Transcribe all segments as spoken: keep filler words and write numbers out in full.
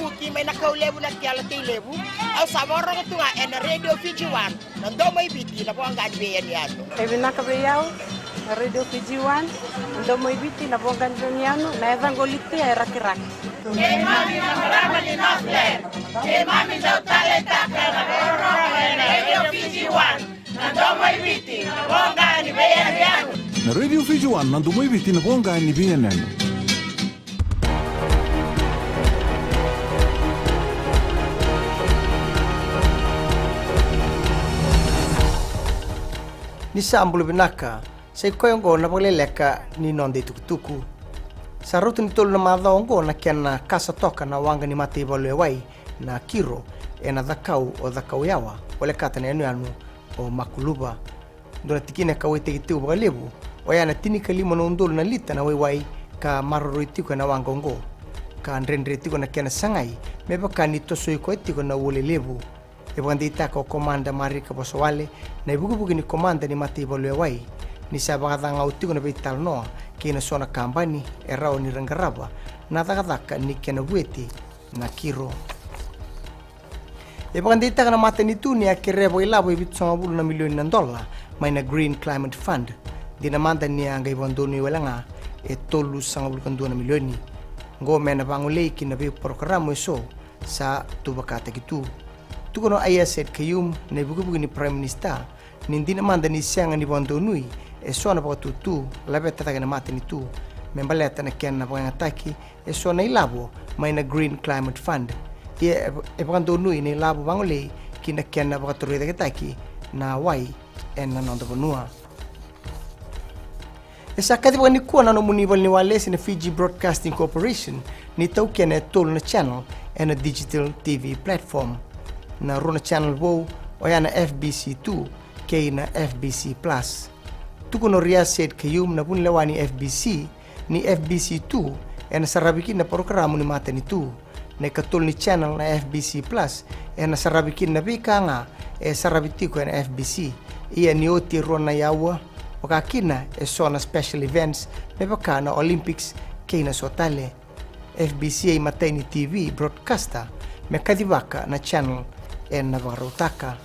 Kuti mai na Kau Levu na Kela Tei Levu. Au sa vakarorogo tu ga ena Radio Fiji One, na domo i Viti, na voqa ni veiyanuyanu. E vinaka vei au na Radio Fiji One, na domo i Viti, na voqa ni veiyanuyanu, na yacaqu o Litia e Rakiraki. Keimami na marama ni Northland, keimami dau taleitaka na vakarorogo ena Radio Fiji One, na domo i Viti, na voqa ni veiyanuyanu. Na Radio Fiji One, na domo i Viti, na voqa ni veiyanuyanu. Ni sa bula vinaka, sa i koya oqo na vakaleleka ni noda itukutuku. Sa rauta ni tolu na macawa oqo na kena kasa toka na waqa ni mataivalu e wai na Kiro ena Cakau o Cakauyawa, volekata na yanuyanu o Makuluva. Dua na tikina e kauwaitaki tiko vakalevu oya na tinikalima na udolu na lita na waiwai ka maroroi tiko ena waqa oqo, ka dredre tiko na kena sagai me vaka ni tosoi koya tiko na ua lelevu. E vakadeitaka o Komada Marika Vosawale, na ivukivuki ni komada ni mataivalu e wai, ni sa vakacagau tiko na veitalanoa kei na so na kabani e rawa ni ra qarava na cakacaka ni kena vueti na Kiro. E vakadeitaka na matanitu ni a kerea vakailavo e vitusagavulu na milioni na dola mai na Green Climate Fund. Dina mada ni a qai vakadonui wale ga e tolusagavulu ka dua na milioni. Oqo me na vagolei ki na veiparokaramu eso sa tuvakataki tu. Tukuna o Aiyaz Sayed-Khaiyum, na ivukivuki ni Prime Minister, ni dina mada ni sega ni vakadonui e so na vakatutu laveta cake na matanitu me baleta na kena vakayagataki e so na ilavo mai na Green Climate Fund. Ia e, e vakadonui na ilavo vagolei ki na kena vakatorocaketaki na wai ena noda vanua. E sa kacivaka nikua na nomuni valeniwalesi na Fiji Broadcasting Corporation ni taukena e tolu na channel ena digital T V platform. Na rua na channel vou oya na F B C two kei na F B C Plus. Tukuna o Riaz Sayed-Khaiyum, na vunilewa ni F B C, ni F B C two ena saravi kina na parokaramu ni matanitu. Na ikatolu ni channel na F B C Plus ena saravi kina na veika ga e saravi tiko ena F B C. Ia ni oti e rua na aua, vaka kina e so na special events me vaka na Olympics kei na so tale. F B C e imatai ni T V broadcaster me kacivaka na channel ena vakarautaka.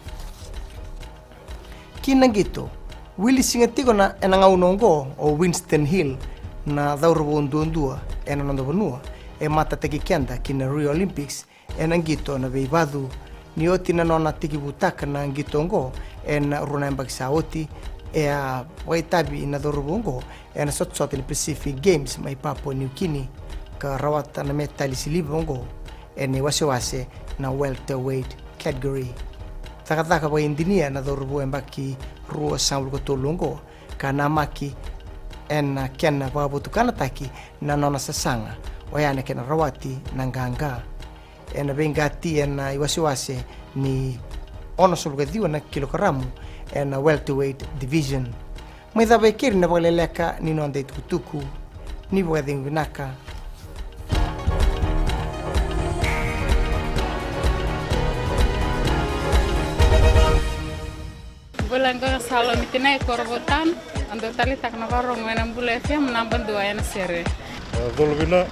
Ki na qito, wili siga tiko na, ena gauna oqo o Winston Hill, na cauravou duadua ena noda vanua e matataki keda ki na Rio Olympics ena qito na veivacu. Ni oti na nona tekivutaka na qito oqo ena rua na yabaki sa oti, e a vakaitavi na cauravou oqo ena sotasota ni Pacific Games mai Papua New Guinea, ka rawata na metali siliva oqo ena iwasewase na welterweight category. Cakacaka vakaidinia na cauravou yabaki ruasagavulu ka tolu oqo, ka namaki ena kena vakavotukanataki na nona sasaga oya na kena rawati na qaqa. Ena veiqati ena iwasewase ni onosagavulu ka ciwa na kilokaramu ena welterweight division. Mai cava e keri na vakaleleka ni noda itukutuku. Ni vakacegu vinaka. Bula, qo na Salomi Tinai, Korovou Town. Au dau taleitaka na vakarorogo ena Bula F M naba dua ena sere. A, colo vina,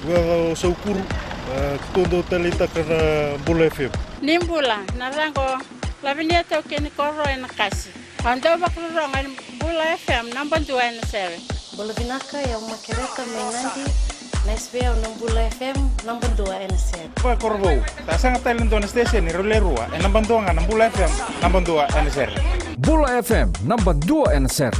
vua o Saukuru, a, keitou dau taleitaka na Bula F M. Ni bula, na yacaqu o Lavinia Taukeni Koro ena Kasi. Au dau vakarorogo ena Bula F M naba dua ena sere. Bula vinaka, o yau Makereta mai Nadi, na S V au na Bula F M naba dua ena sere. Vakakorovou, sa sega tale e dua na station e rau le rua, e naba dua ga na Bula F M naba dua ena sere. Bula F M naba dua ena sere.